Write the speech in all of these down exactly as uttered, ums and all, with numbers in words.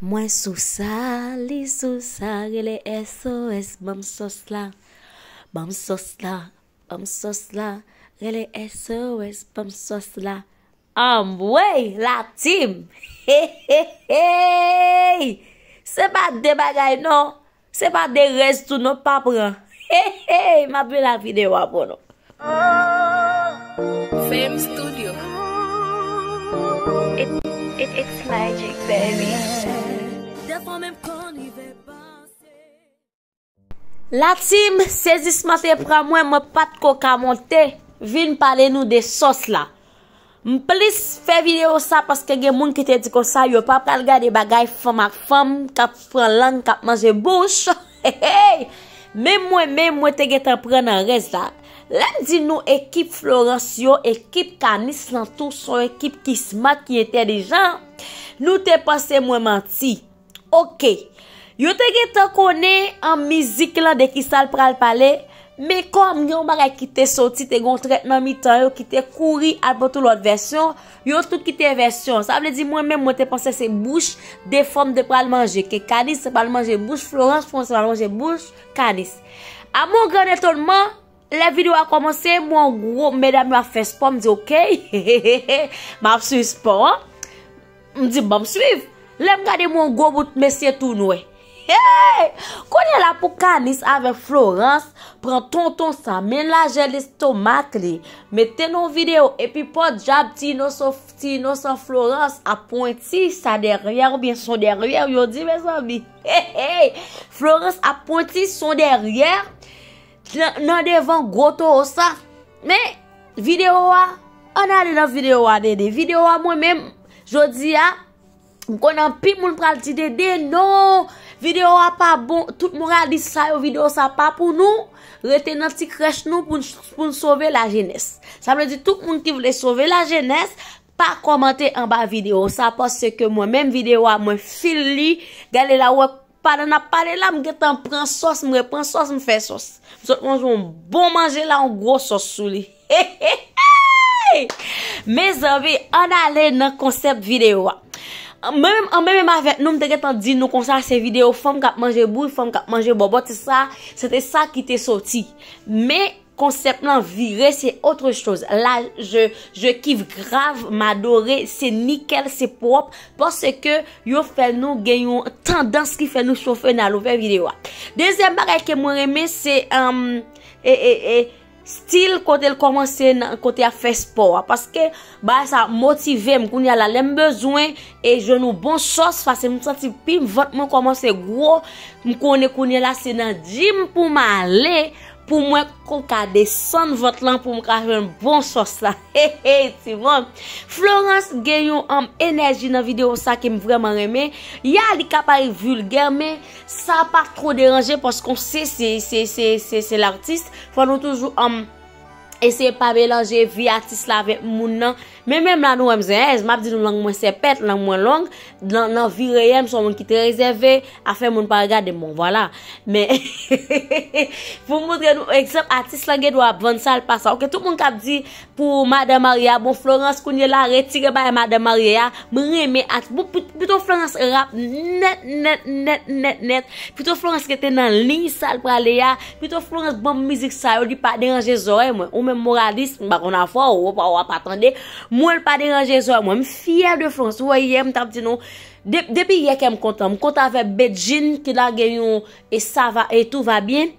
Mwen sou sa, li sou sa, rele S O S, ban m sòs la. Ban m sòs la, ban m sòs la, rele S O S, ban m sòs la. Anmwey, la team! Hey, hey, hey! Se pa de bagay non. Se pa de rèz tou non, pa pran. Hey, hey, m ap vin ak videyo a pou nou. Fame Studio. It, it, it's magic, baby. Dèfwa menm kon rive panse. La team, sezisman te pran mwen, mwen pa t ko ka monte, vin pale nou de sòs la. M plis fè videyo sa paske gen moun ki te di konsa yo pa pral gade bagay fanm ak fanm k ap pran lang, k ap manje bouch. Hey, hey! Men mwen menm, mwen te gentan pran nan rèz la. Lè m di nou ekip Florence yo, ekip Kanis lan tou, se yon ekip ki smart, ki entèlijan, nou te panse mwen manti. Oke. Yo te gentan konnen an mizik lan de kisa l pral pale, men kòm gen yon bagay ki te soti, te gen yon trèt nan mitan yo ki te kouri al pote yon lòt vèsyon, yo tout kite vèsyon. Sa vle di mwen menm, mwen te panse se bouch de fanm te pral manje, ke Kanis te pral manje bouch Florence, Florence te pral manje bouch Kanis. A mon gran etonman, lè videyo a kòmanse, m wè yon gwo medam yo ap fè spò, m di, "Oke, m ap swiv spò an." M di, "Ban m swiv." Lè m gade, m wè yon gwo bout mesye tou nwè. Hey! Kounye a la pou Kanis avèk Florence pran tonton sa, men lajè lestomak li, mete nan yon videyo, epi pòdyab ti inosan, ti inosan Florence ap pwenti sa dèyè oubyen son dèyè, yo di, mezanmi. Hey, hey! Florence ap pwenti son dèyè. Nan, nan devan gwo towo sa. Men, videyo a, ann ale nan videyo a, Dede. Videyo a, mwen menm, jodi a, m konnen anpil moun pral di, "Dede, non, videyo a pa bon." Tout moralis sa yo, videyo sa pa pou nou. Rete nan ti krèch nou pou n, pou n sove lajenès. Sa vle di, tout moun ki vle sove lajenès, pa kòmante anba videyo sa, paske mwen menm videyo a, mwen fil li, gade la, ou wè, pandan n ap pale la, m gentan pran sòs, m repran sòs, m fè sòs. M sot manje yon bon manje la, yon gwo sòs sou li. Mezanmi, ann ale nan konsèp videyo a. Mwen menm, an menm menm avèk nou, m te gentan di nou konsa, se videyo fanm k ap manje bouch, fanm k ap manje bòbòt, se sa, se te sa ki te soti. Men, konsèp lan vire, se autre chose. La, je, je kiffe grave, m adore, se nikèl, se pwòp, paske yo fè nou gen yon tandans ki fè nou chofe nan al ouvè videyo a. Dezyèm bagay ke mwen renmen, se, um, e, e, e, stil kote l kòmanse, nan kote ap fè spò a, paske bagay sa motive m. Kounye a la, lè m bezwen e jwenn yon bon sòs, paske m santi pi vant mwen kòmanse gwo, m konnen kounye a la se nan gym pou m ale, pou mwen ko ka desann vant lan, pou m ka jwenn bon sòs la. Hey, hey, timoun. Florence gen yon, um, enèji nan videyo sa ke m vrèman renmen. Ya, li ka parèt vilgè, men sa pa two deranje, paske se, se, se, se, se, se latis. Fò nou toujou, um, eseye pa melanje vi atis la avèk moun nan. Men menm la, nou wè m zenyèz, m ap di nou lang mwen sèpèt, lang mwen long. Nan, nan vi reyèl, m se yon moun ki trè rezève, afè moun pa regade m, bon, vwala. Men, pou m montre nou egzanp, atis lan gen dwa ap vann sa, l pa sa. Oke, tout moun k ap di pou Madan Marye a, bon, Florence, kounye la, retire bagay Madan Marye a, m renmen at-, pou, pou, pito Florence rap nèt, nèt, nèt, nèt, nèt. Pito Florence rete nan liy sa l prale a. Pito Florence ban m mizik sa yo, li pa deranje zòrèy mwen. Ou menm moralis, m pa konn afè w, ou pa, w pa tande. Mwen, l pa deranje zòrèy mwen. M fyè de Florence. Ou wè, yè, m t ap di nou, de-, depi yè kè m kontan. M kontan avè Bedjine ki lage yon, e sa va, e tout va bien.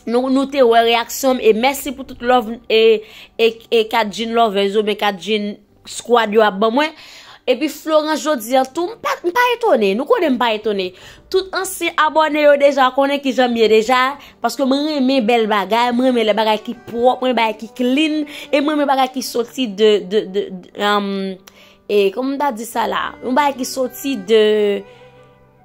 Nou, nou te wè reyaksyon m, e mèsi pou tout love, e, e, e Kadjin Lovers yo, men Kadjin squad yo ap ban mwen. Epi Florence jodi an tou, m pa, m pa etone. Nou konnen m pa etone. Tout ansyen abòne yo deja konnen kijan m ye deja, paske mwen renmen bèl bagay, mwen renmen lè bagay ki pwòp, mwen renmen bagay ki clean, e mwen renmen bagay ki soti de, de, de, de, um, e, kòman m ta di sa la? Yon bagay ki soti de,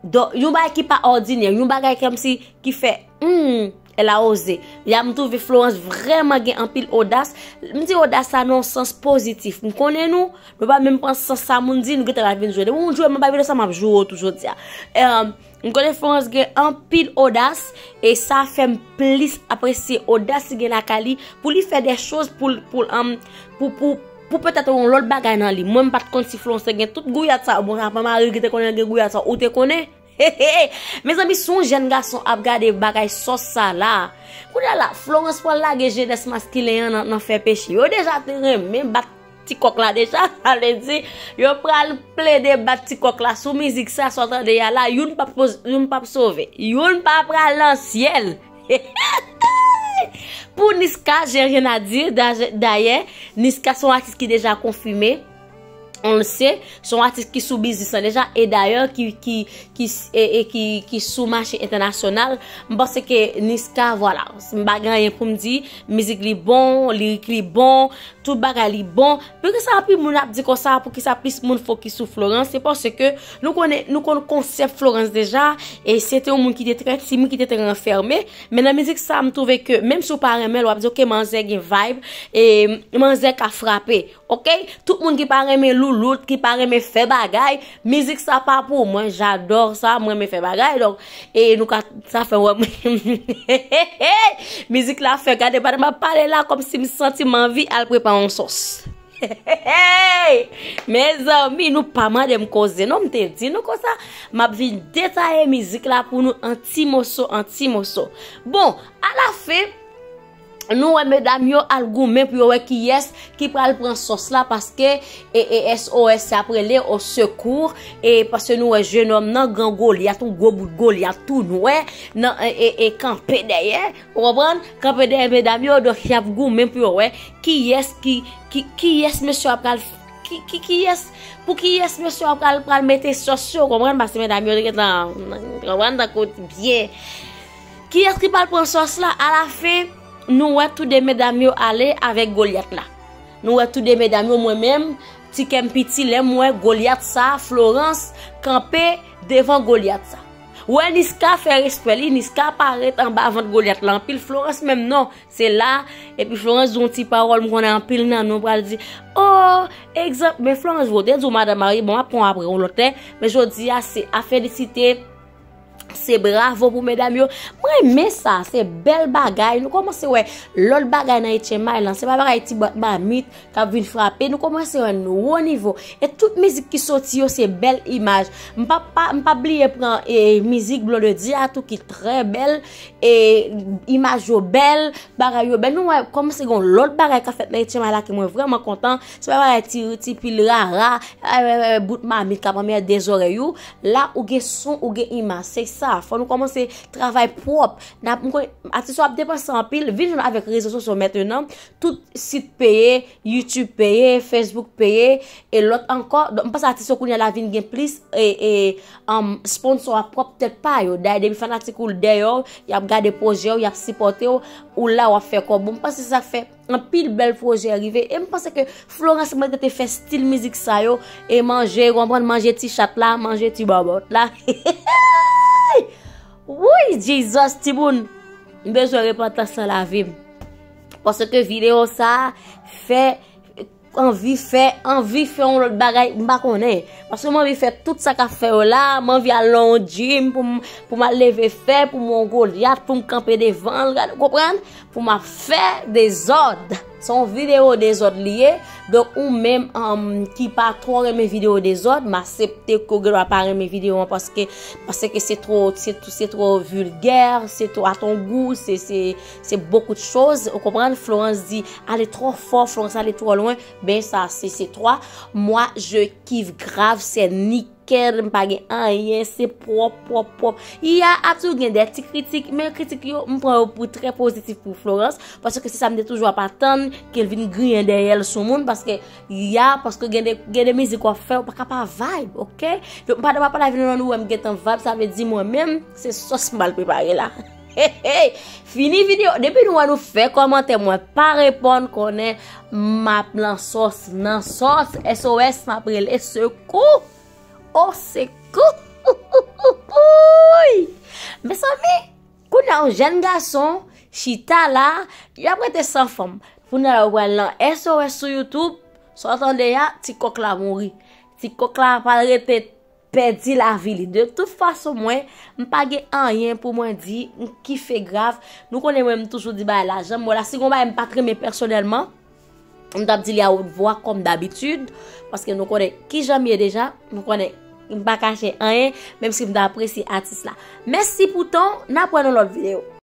do-, yon bagay ki pa òdinè, yon bagay kòmsi ki fè, hmm, elle a osé. Ya m twouve Florence vrèman gen anpil odas. M di odas la nan yon sans pozitif. M konnen nou, nou pa menm pran sans sa moun di, nou gentan pral vin jwe. Depi moun jwe m anba videyo sa, m ap jwe w tou jodi a. Em, m konnen Florence gen anpil odas, e sa fè m plis apresye odas li gen lakay li, pou li fè de choz, pou, pou, em, pou, pou, Pou petèt yon lòt bagay nan li. Mwen, m pa t konn si Florence te gen tout gouyad sa. Bon, apa mari ki te konnen gen gouyad sa, ou te konnen? Mezanmi, si yon jèn gason ap gade bagay sòs sa la, kounye a la, Florence pral lage jenès maskilen an nan, nan fè peche. Yo deja te renmen bat ti kòk la deja, sa vle di, yo pral plede bat ti kòk la sou mizik sa, sa w tande a la, youn p ap poz-, youn p ap sove. Youn pa pral nan syèl. Pou Niska, j'ai rien à dire. Dayè, Niska se yon atis ki deja konfime. On le sait, se yon atis ki sou biznis lan deja. E dayè, ki, ki, ki, e, e ki, ki sou mache entènasyonal. M panse ke Niska, vwala. M pa gen anyen pou m di. Mizik li bon, lirik li bon, tout bagay li bon. Poukisa anpil moun ap di konsa, poukisa plis moun fokis sou Florence? Se paske nou konnen, nou konn konsèp Florence deja. E se te yon moun ki te trè timid, ki te trè ranfème. Men nan mizik sa, m twouve ke menm si w pa renmen l, w ap di, "Ok, manzè gen vibe, e manzè ka frape." Ok? Tout moun ki pa renmen loulout, ki pa renmen fè bagay, mizik sa pa pou mwen. J'adore sa, mwen renmen fè bagay. Donk, e nou ka, sa fè wè mwen. Mizik la fè, gade, pandan m ap pale la, kòmsi m santi m anvi al prepare yon sòs. Mezanmi, nou pa mande m koze, non, m te di nou konsa, m ap vin detaye mizik la pou nou an ti moso, an ti moso. Bon, alafen, nou wè medam yo al goumen pou yo wè kiyès ki pral pran sòs la, paske e, e S O S ap rele o sekou, e paske nou wè jenòm nan, gran Golyat, yon gwo bout Golyat tou nwè, nan, e, e, e kanpe dèyè, ou konprann? Kanpe dèyè medam yo, donk y ap goumen pou yo wè kiyès ki, ki, kiyès mesye a pral, ki, ki, kiyès, pou kiyès mesye a pral, pral mete sòs yo, ou konprann? Paske medam yo te gentan, ou konprann, tankou byen. Kiyès ki pral pran sòs la? Alafen, nou wè tou de medam yo ale avèk Golyat la. Nou wè tou de medam yo, mwen menm, ti kè m piti, lè m wè Golyat sa, Florence, kanpe devan Golyat sa. Wè Niska fè respè li, Niska pa ret anba vant Golyat la anpil, Florence menm non, se la, epi Florence di yon ti pawòl, m konnen anpil nan nou pral di, "Oh, egzanp, men Florence vo te di w madanm marye, bon, m ap pran w apre yon lòt lè, men jodi a se a felisite." Se bravo pou medam yo. Mwen renmen sa, se bèl bagay. Nou kòmanse wè lòt bagay nan H M I lan. Se pa bagay ti bwat mamit k ap vin frape. Nou kòmanse wè nouvo nivo. E tout mizik ki soti yo, se bèl imaj. M pa, pa, m pa bliye pran, e, mizik Blondedy a tou ki trè bèl. E imaj yo bèl, bagay yo bèl. Nou wè kòmanse gen yon lòt bagay k ap fèt nan H M I la ke mwen vrèman kontan. Se pa bagay ti, ti pil rara, e, e, e, bout mamit k ap anmède zòrèy ou. La, ou gen son, ou gen imaj. Se sa. Fò nou kòmanse travay pwòp. N ap, m konnen, atis yo ap depanse anpil. Vin jwenn avèk rezo sosyo mentenan. Tout sit peye, YouTube peye, Facebook peye, e lòt ankò. Donk, m panse atis yo kounye a la vin gen plis, e, e, um, sponsò a pwòp tèt pa yo. Dayè, depi fanatik ou dèyè w, y ap gade pwojè w, y ap sipòte w, ou la w ap fè kòb ou. M panse se sa k fè anpil bèl pwojè rive. E m panse ke Florence mèt rete fè stil mizik sa yo, e manje, konprann, manje ti chat la, manje ti bòbòt la. Wouy, Jesus, timoun! M bezwen repantans nan lavi m. Paske videyo sa a fè anvi fè, anvi fè yon lòt bagay, m pa konnen. Paske m anvi fè tout sa k ap fè yo la, m anvi al nan yon gym pou m, pou m al leve fè, pou m yon Golyat, pou m kanpe devan l, gade, konprann? Pou m ap fè dezòd. Se yon videyo dezòd li ye. Donk, ou menm, um, ki pa twò renmen videyo dezòd, m aksepte ke w gendwa pa renmen videyo an paske, paske se twò, se, se twò vilgè, se twò à ton goût, se, se, se beaucoup de choses, ou konprann? Florence di, ale twò fò, Florence ale twò lwen. Ben sa, se, se twa. Moi, je kiffe grave, c'est nickel, m pa gen anyen, se pwòp, pwòp, pwòp. Ya, ap toujou gen de ti kritik, men kritik yo, m pran yo pou trè pozitif pou Florence, paske se sa m te toujou ap atann, ke l vin griyen dèyè l sou moun, paske, ya, paske gen de, gen de mizik w ap fè, ou pa ka pa vibe, ok? Donk, m pa, m pa pale avè nou, nou wè m gentan vibe, sa vle di mwen menm, se sòs m pral prepare la. Hey, hey, fini videyo. Depi nou wè nou fè kòmantè, mwen pa reponn, konnen m ap nan sòs, nan sòs, S O S, m ap rele sekou. O sekou. Mezanmi, kounye a yon jèn gason chita la, y ap rete san fanm. Kounye a yo pral nan S O S sou YouTube, sa w tande a, ti kòk la mouri. Ti kòk la pral rete pèdi lavi li. De tout fason, mwen, m pa gen anyen pou mwen di, m kife grav. Nou konnen mwen, m toujou di bagay la jan m wè la. Si gon bagay m pa t renmen pèsonèlman, M t ap di li a wot vwa kòm dabitid, paske nou konnen kijan m ye deja, nou konnen m pa kache anyen, menm si m ta apresye atis la. Mèsi pou tan w, n ap wè nan lòt videyo.